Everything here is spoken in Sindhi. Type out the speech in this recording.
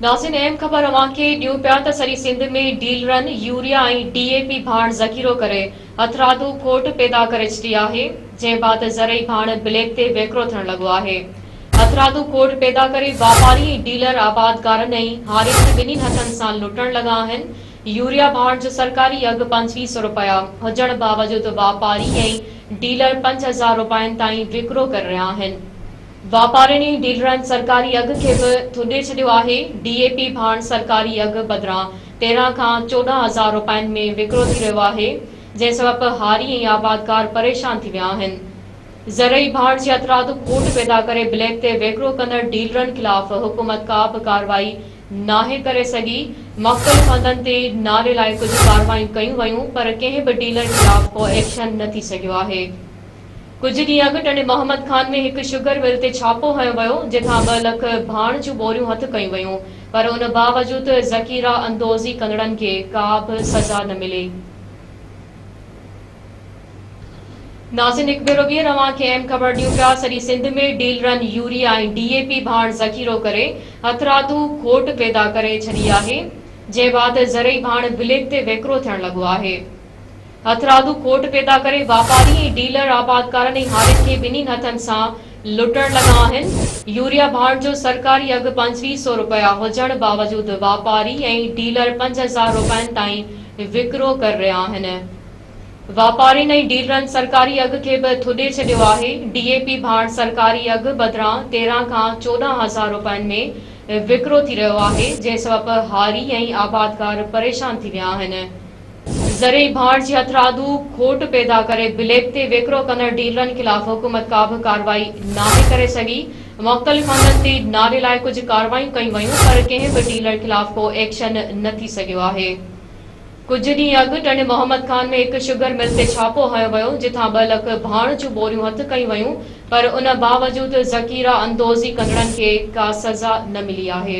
ناظرين اهم خبر اوهان کي ڏيون پيا ته سڄي سنڌ ۾ ڊيلرن يوريا ۽ ڊي اي پي ڀاڻ ذخيرو ڪري هٿرادو کوٽ پيدا ڪري ڇڏي آهي جنهن بعد زرعي ڀاڻ بليڪ تي ويڪرو ٿيڻ لڳو آهي هٿرادو کوٽ پيدا ڪري واپاري ۽ ڊيلر آبادگارن ۽ هارين کي ٻنهين هٿن سان لٽڻ لڳا آهن يوريا ڀاڻ جو سرڪاري اگهه 25 سو رپيا هجڻ باوجود واپاري ۽ ڊيلر 5000 رپين تائين وڪرو ڪري رهيا آهن. واپارين ۽ ڊيلرن سرڪاري اگهه کي به ٿڏي ڇڏيو آهي، ڊي اي پي ڀاڻ سرڪاري اگهه بدران 13 کان 14 هزار رپين ۾ وڪرو ٿي رهيو آهي، جنهن سبب هاري ۽ آبادگار پريشان ٿي ويا آهن. زرعي ڀاڻ جي هٿرادو کوٽ پيدا ڪري بليڪ تي وڪرو ڪندڙ ڊيلرن خلاف حڪومت ڪا به ڪارروائي ناهي ڪري سگهي، مختلف هنڌن تي نالي لاء ڪجهه ڪارروايون ڪيون ويون پر ڪنهن به ڊيلر خلاف ڪو ايڪشن نه ٿي سگهيو آهي. ڪجهه ڏينهن اڳ ٽنڊي محمد خان ۾ هڪ شگر مل تي ڇاپو هنيو ويو، جتان 2 لک ڀاڻ جون ٻوريون هٿ ڪيون ويون، پر ان باوجود ذخيره اندوزي ڪندڙن کي ڪا به سزا نه ملي. ناظرين هڪ ڀيرو ٻيهر اوهان کي اهم خبر ڏيون پيا، سڄي سنڌ ۾ ڊيلرن يوريا ۽ ڊي اي پي ڀاڻ ذخيرو ڪري هٿرادو کوٽ پيدا ڪري ڇڏي آهي، جنهن بعد زرعي ڀاڻ بليڪ تي وڪرو ٿيڻ لڳو آهي. هٿرادو کوٽ پيدا ڪري واپاري ۽ ڊيلر آبادگارن ۽ هارين کي ٻنهين هٿن سان لٽڻ لڳا آهن. يوريا ڀاڻ جو سرڪاري اگهه 25 سو رپيا هجڻ باوجود واپاري ۽ ڊيلر 5000 رپين تائين وڪرو ڪري رهيا آهن. واپارين ۽ ڊيلرن سرڪاري اگهه کي به ٿڏي ڇڏيو آهي. ڊي اي پي ڀاڻ سرڪاري اگهه بدران 13 کان 14 هزار رپين ۾ وڪرو ٿي رهيو آهي، جنهن سبب هاري ۽ آبادگار پريشان ٿي ويا آهن. زرعي ڀاڻ جي هٿرادو کوٽ پيدا ڪري بليڪ تي وڪرو ڪندڙ ڊيلرن خلاف حڪومت ڪا به ڪارروائي ناهي ڪري سگهي، مختلف هنڌن تي نالي لاء ڪجهه ڪارروايون ڪيون ويون پر ڪنهن به ڊيلر خلاف ڪو ايڪشن نه ٿي سگهيو آهي. ڪجهه ڏينهن اڳ ٽنڊي محمد خان ۾ هڪ شگر مل تي ڇاپو هنيو ويو جتان 2 لک ڀاڻ جون ٻوريون هٿ ڪيون ويون پر ان باوجود ذخيره اندوزي ڪندڙن کي ڪا سزا نه ملي آهي.